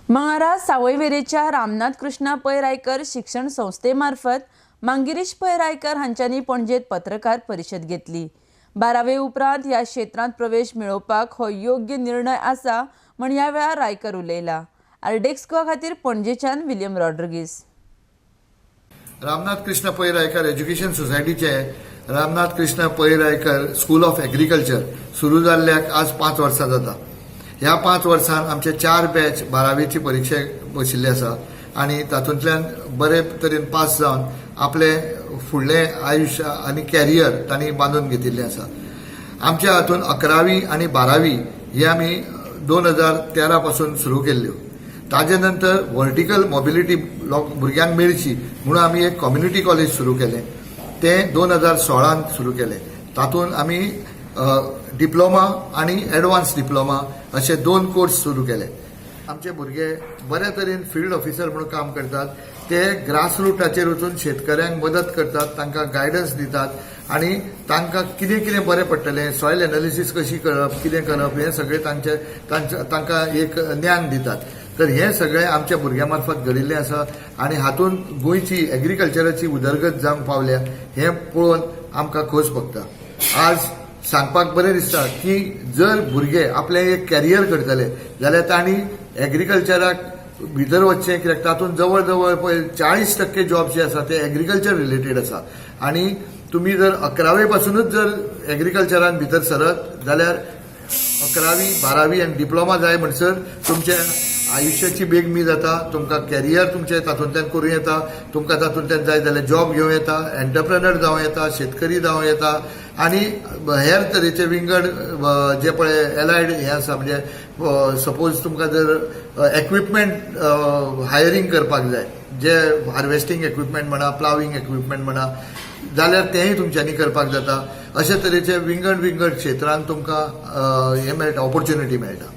मंगळारा सावयवेरेच्या रामनाथ कृष्णा पै रायकर शिक्षण संस्थे मार्फत मांगिरीश पै रायकर हांच्यांनी पणजेत पत्रकार परिशद घेतली. 12वे उपरांत ह्या क्षेत्रांत प्रवेश मेळोवपाक हो योग्य निर्णय आसा म्हण ह्या वेळार रायकर उलयला. आरडीएक्स गोवा खातीर पणजेच्यान विलियम रॉड्रिगीस. रामनाथ कृष्ण पै रायकर एज्युकेशन सोसायटीचे Ramnath Krishna Pai Raikar school of agriculture सुरू जाल्ल्याक आज 5 वर्सां जाता. ह्या 5 वर्सांत आमचे चार बॅच 12वेची परिक्षेक बशिल्ले आसा आनी तातूंतल्यान बरे तरेन पास जावन आपले फुडलें आयुश्य आनी कॅरियर तांणी बांदून घेतिल्लें आसा. आमच्या हातून 11वी आनी 12वी ही आमी 2013 पासून सुरू केल्ल्यो. ताजे नंतर व्हर्टिकल मोबिलिटी लोक भुरग्यांक मेळची म्हणून आमी एक कम्युनिटी कॉलेज सुरू केलें. तें 2016त सुरू केलें. तातूंत आमी डिप्लोमा आनी एडवान्स डिप्लोमा अशे दोन कोर्स सुरू केले. आमचे भुरगे बऱ्या तरेन फिल्ड ऑफिसर म्हणून काम करतात. ते ग्रासरुटाचेर वचून शेतकऱ्यांक मदत करतात, तांकां गायडन्स दितात आनी तांकां कितें कितें बरें पडटलें, सॉयल एनालिसीस कशी करप, कितें करप, हें सगळें तांचे तांचे तांकां एक ज्ञान दितात. तर हें सगळें आमच्या भुरग्यां मार्फत घडिल्लें आसा आनी हातूंत गोंयची एग्रीकल्चराची उदरगत जावंक पावल्या हें पळोवन आमकां खोस भोगता. आज सांगपाक बरें दिसता की जर भुरगे आपलें एक कॅरियर करतले जाल्यार तांणी एग्रीकल्चराक भितर वचचें, कित्याक तातूंत जवळ जवळ पळय 40% जॉब जे आसा ते एग्रीकल्चर रिलेटेड आसा. आनी तुमी जर 11वे पासूनच जर एग्रीकल्चरान भितर सरत जाल्यार 11वी, 12वी आनी डिप्लोमा जाय म्हणसर तुमच्या आयुश्याची बेगमी जाता. तुमकां कॅरियर तुमचें तातूंतल्यान करूं येता. तुमकां तातूंतल्यान जाय जाल्यार जॉब घेवं येता, एंटरप्रेनर जावं येता, शेतकरी जावं येता आनी हेर तरेचे विंगड जे पळय एलायड हे आसा. म्हणजे सपोज तुमकां जर एक्विपमेंट हायरींग करपाक जाय, जे हार्वेस्टींग एक्विपमेंट म्हणा, प्लाविंग एक्विपमेंट म्हणा, जाल्यार तेंय तुमच्यांनी करपाक जाता. अशे तरेचे विंगड विंगड क्षेत्रांत तुमकां हें मेळटा, ऑपॉर्च्युनिटी मेळटा.